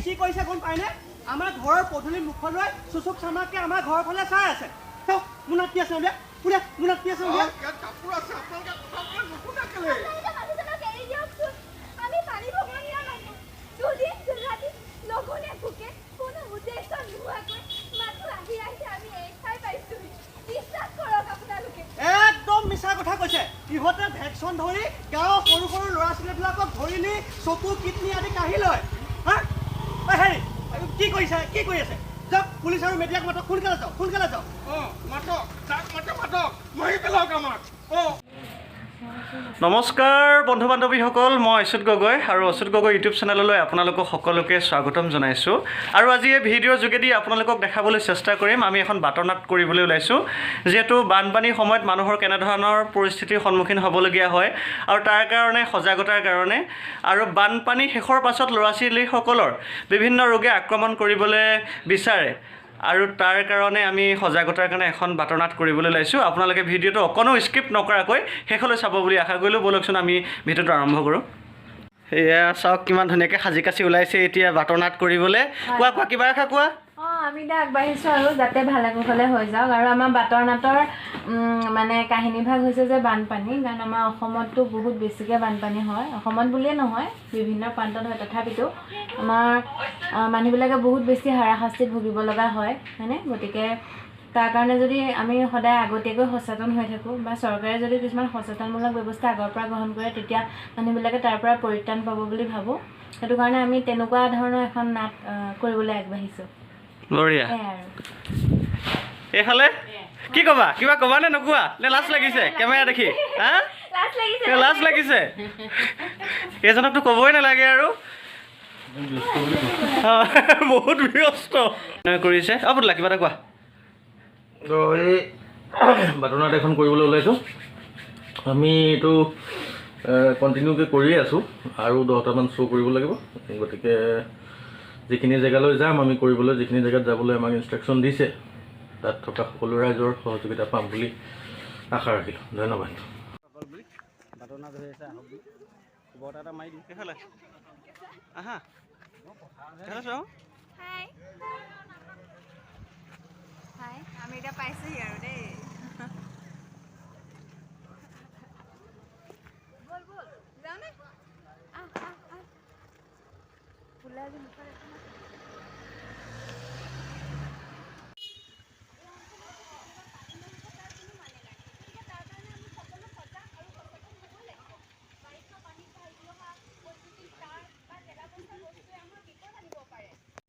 কি কৰিছে গম পায়নে? আমাৰ ঘৰৰ পদূলি মুখলৈ চুচুক চামাককে আমাৰ ঘৰৰ ফালে চাই আছে। চাওক, মোনাত কি আছে উলিয়া, উলিয়া, মোনাত কি আছে উলিয়া। ইয়াত কাপোৰ আছে, আপোনালোকে কথাবিলাক নুশুনে কেলে? আপোনালোকে মানুহজনক এৰি দিয়কচোন। আমি পানী ভগনীয়া মানুহ। দুদিন দুৰাতি লঘোণে ভোকে কোনো উদ্দেশ্য নোহোৱাকৈ মাথো আহি আহি আমি এই ঠাই পাইছোহি। বিশ্বাস কৰক আপোনালোকে। একদম মিছা কথা কৈছে। ইহঁতে ভেকচন ধৰি গাঁৱৰ সৰু সৰু ল'ৰা ছোৱালীবিলাকক ধৰি নি চকু কিডনী আদি কাঢ়ি লয়। হা, হেৰি কি কৰিছে, কি কৰি আছে? যাওক পুলিচ আৰু মেডিয়াক মাতক, সোনকালে যাওক, সোনকালে যাওক। অঁ, মাতক, যাক মাতে মাতক, মাৰি পেলাওক আমাক। অঁ। নমস্কাৰ বন্ধু বান্ধৱীসকল, মই অচ্যুত গগৈ আৰু অচ্যুত গগৈ ইউটিউব চেনেললৈ আপোনালোকক সকলোকে স্বাগতম জনাইছোঁ। আৰু আজি এই ভিডিঅ'ৰ যোগেদি আপোনালোকক দেখাবলৈ চেষ্টা কৰিম, আমি এখন বাটৰ নাট কৰিবলৈ ওলাইছোঁ। যিহেতু বানপানীৰ সময়ত মানুহৰ কেনেধৰণৰ পৰিস্থিতিৰ সন্মুখীন হ'বলগীয়া হয় আৰু তাৰ কাৰণে সজাগতাৰ কাৰণে আৰু বানপানী শেষৰ পাছত ল'ৰা ছোৱালীসকলৰ বিভিন্ন ৰোগে আক্ৰমণ কৰিবলৈ বিচাৰে আৰু তাৰ কাৰণে আমি সজাগতাৰ কাৰণে এখন বাটৰ নাট কৰিবলৈ ওলাইছোঁ। আপোনালোকে ভিডিঅ'টো অকণো স্কিপ নকৰাকৈ শেষলৈ চাব বুলি আশা কৰিলোঁ। ব'লকচোন আমি ভিডিঅ'টো আৰম্ভ কৰোঁ। এয়া চাওক কিমান ধুনীয়াকৈ সাজি কাচি ওলাইছে এতিয়া বাটৰ নাট কৰিবলৈ। কোৱা কোৱা, কিবা এষাৰ কোৱা। অঁ, আমি এতিয়া আগবাঢ়িছোঁ আৰু যাতে ভালে কুশলে হৈ যাওক। আৰু আমাৰ বাটৰ নাটৰ মানে কাহিনীভাগ হৈছে যে বানপানী, কাৰণ আমাৰ অসমততো বহুত বেছিকৈ বানপানী হয়। অসমত বুলিয়ে নহয়, বিভিন্ন প্ৰান্তত হয়। তথাপিতো আমাৰ মানুহবিলাকে বহুত বেছি হাৰাশাস্তিত ভুগিব লগা হয়, হয়নে? গতিকে তাৰ কাৰণে যদি আমি সদায় আগতীয়াকৈ সচেতন হৈ থাকোঁ বা চৰকাৰে যদি কিছুমান সচেতনমূলক ব্যৱস্থা আগৰ পৰা গ্ৰহণ কৰে, তেতিয়া মানুহবিলাকে তাৰ পৰা পৰিত্ৰাণ পাব বুলি ভাবোঁ। সেইটো কাৰণে আমি তেনেকুৱা ধৰণৰ এখন নাট কৰিবলৈ আগবাঢ়িছোঁ। বঢ়িয়া। সেয়াই আৰু। এইফালে কি ক'বা, কিবা ক'বা নে নোকোৱা নে লাজ লাগিছে কেমেৰা দেখি? হা, লাজ লাগিছে, লাজ লাগিছে। এইজনকতো ক'বই নালাগে আৰু, বহুত ব্যস্ত কৰিছে। অ পুতলা, কিবা এটা কোৱা। তো এই বাটৰ নাট এখন কৰিবলৈ ওলাইছোঁ। আমি এইটো কণ্টিনিউকৈ কৰিয়ে আছোঁ আৰু 10টামান শ্ব' কৰিব লাগিব। গতিকে যিখিনি জেগালৈ যাম আমি কৰিবলৈ, যিখিনি জেগাত যাবলৈ আমাক ইনষ্ট্ৰাকশ্যন দিছে, তাত থকা সকলো ৰাইজৰ সহযোগিতা পাম বুলি আশা ৰাখিলোঁ। ধন্যবাদ। বাটৰ নাট হৈ আছে, আহক বুলি খবৰ এটা মাৰি দিওঁ। এইফালে আহা, এইফালে চোৱা। হাই হাই, আমি এতিয়া পাইছোহি আৰু দেই। ব'ল ব'ল, যাওঁনে? আহ আহ আহ, ওলাই আজি মুখত একো নাই।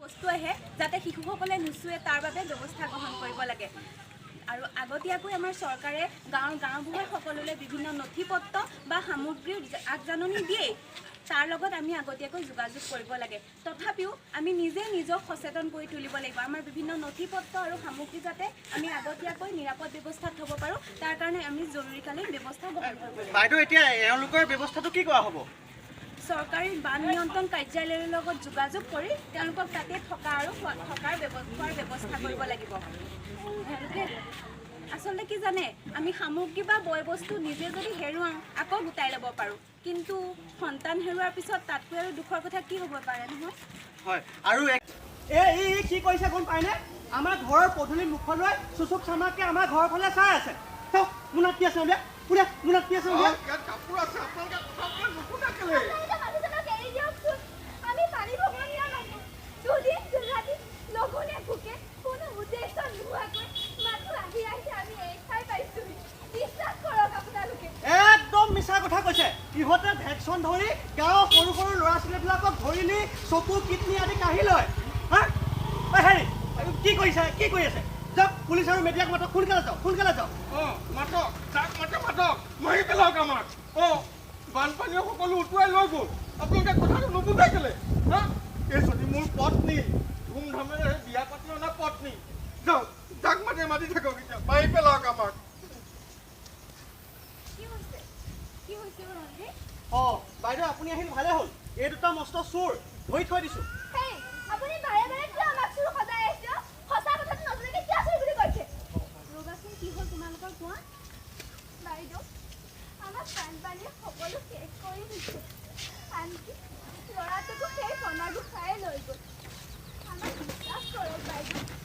বস্তু আহে যাতে শিশুসকলে নুচুৱে তাৰ বাবে ব্যৱস্থা গ্ৰহণ কৰিব লাগে। আৰু আগতীয়াকৈ আমাৰ চৰকাৰে গাঁৱৰ গাঁওবুঢ়া সকলোলৈ বিভিন্ন নথি পত্ৰ বা সামগ্ৰীৰ আগজাননী দিয়েই, তাৰ লগত আমি আগতীয়াকৈ যোগাযোগ কৰিব লাগে। তথাপিও আমি নিজে নিজক সচেতন কৰি তুলিব লাগিব। আমাৰ বিভিন্ন নথি পত্ৰ আৰু সামগ্ৰী যাতে আমি আগতীয়াকৈ নিৰাপদ ব্যৱস্থাত থ'ব পাৰোঁ, তাৰ কাৰণে আমি জৰুৰীকালীন ব্যৱস্থা গ্ৰহণ কৰিব লাগিব। বাইদেউ, এতিয়া এওঁলোকৰ ব্যৱস্থাটো কি কৰা হ'ব? চৰকাৰী বান নিয়ন্ত্ৰণ কাৰ্যালয়ৰ লগত যোগাযোগ কৰি তেওঁলোকক তাতে থকা আৰু থকাৰ খোৱাৰ ব্যৱস্থা কৰিব লাগিব। তেওঁলোকে আচলতে কি জানে, আমি সামগ্ৰী বা বয় বস্তু নিজে যদি হেৰুৱাওঁ আকৌ গোটাই ল'ব পাৰোঁ, কিন্তু সন্তান হেৰুৱাৰ পিছত তাতকৈ আৰু দুখৰ কথা কি হ'ব পাৰে নহয়? হয়। আৰু এই কি কৰিছে গম পায়নে? আমাৰ ঘৰৰ পদূলি মুখলৈ চুচুক চামাককে আমাৰ ঘৰৰ ফালে চাই আছে। চাওক, মোনাত কি আছে উলিয়া, উলিয়া, মোনাত কি আছে উলিয়া। ইয়াত কাপোৰ আছে, আপোনালোকে কথাবিলাক নুশুনে কেলে? আপোনালোকে মানুহজনক এৰি দিয়কচোন। আমি পানী ভগনীয়া মানুহ। দুদিন দুৰাতি লঘোণে ভোকে কোনো উদ্দেশ্য নোহোৱাকৈ মাথো আহি আহি আমি এই ঠাই পাইছোহি। বিশ্বাস কৰক আপোনালোকে। একদম মিছা কথা কৈছে। ইহঁতে ভেকচন ধৰি গাঁৱৰ সৰু সৰু ল'ৰা ছোৱালীবিলাকক ধৰি নি চকু কিডনী আদি কাঢ়ি লয়। হা, হেৰি কি কৰিছে, কি কৰি আছে? যাওক পুলিচ আৰু মেডিয়াক মাতক, সোনকালে যাওক, সোনকালে যাওক। অঁ, মাতক, যাক মাতে মাতক, মাৰি পেলাওক আমাক। অঁ, বানপানীয়ে সকলো উটুৱাই লৈ গ'ল। আপোনালোকে কথাটো নুবুজে কেলে? হা, এইজনী মোৰ পত্নী, ধুমধামেৰে বিয়া পাতি অনা পত্নী। যাওক, যাক মাতে মাতি থাকক, এতিয়া মাৰি পেলাওক আমাক। কি হৈছে, কি হৈছে ৰঞ্জিত? অঁ বাইদেউ, আপুনি আহিল ভালে হ'ল। এই দুটা মস্ত চোৰ ধৰি থৈ দিছোঁ। হেই, আপুনি বাৰে বাৰে কিয় আমাক চোৰ সজাই আছে? সঁচা কথাটো নজনাকৈ কিয় চোৰ বুলি কৈছে? ৰ'বাচোন, কি হ'ল তোমালোকৰ কোৱা? বাইদেউ, আমাক বানপানীয়ে সকলো শেষ কৰি দিছে। আনকি ল'ৰাটোকো সেই কণা গোসাঁয়ে লৈ গ'ল। ৰাইজক।